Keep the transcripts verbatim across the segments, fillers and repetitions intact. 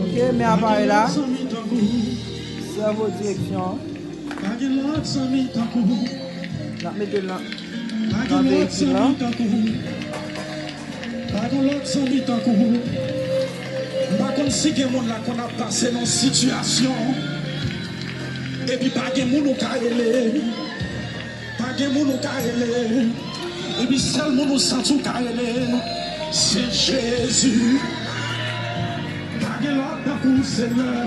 Ok, men aparèy la. Sèvo direksyon. Pa gen lòt zanmi tankou ou. N ap mete l nan, pa gen nan lòt veyikil zanmi lan. Tankou ou. Pa gen lòt zanmi tankou ou. M pa konn si gen moun la konn ap pase nan sitiyasyon. Epi pa gen moun ou ka rele. Pa gen moun ou ka rele. Epi sèl moun ou santi ou ka rele, se Jezi. Pa gen lòt tankou w, Senyè.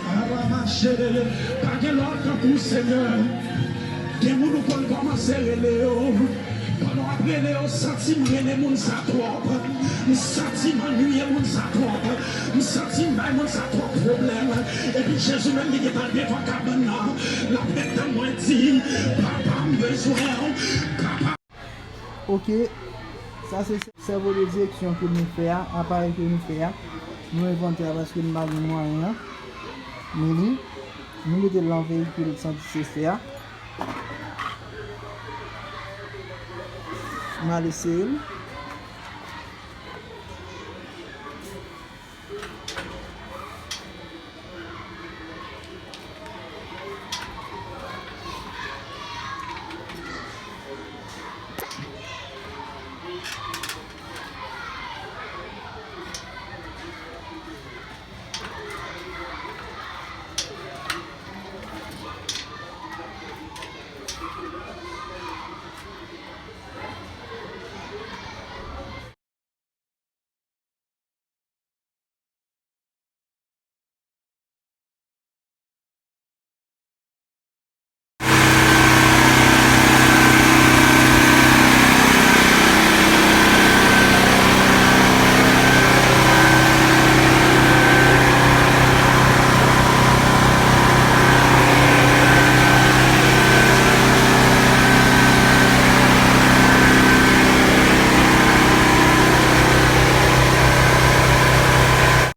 Aramacherele. Pa gen lòt tankou w, Senyè. Gen moun ou konn kòmanse rele yo. Pandan w ap rele yo, santi m rele moun sa twòp. M santi m annuiye moun sa twòp. M santi m bay moun sa twòp pwoblèm. Epi Jezi menm li gentan devan kabann nan. L ap ret tann mwen di, "Papa, m bezwen w. Papa." Ok, sa se sèvo de direksyon ke nou fè a, aparèy ke nou fè a. Nou envante a paske nou pa gen mwayen an. Men li, nou mete l nan veyikil santi se fè a. M al eseye l.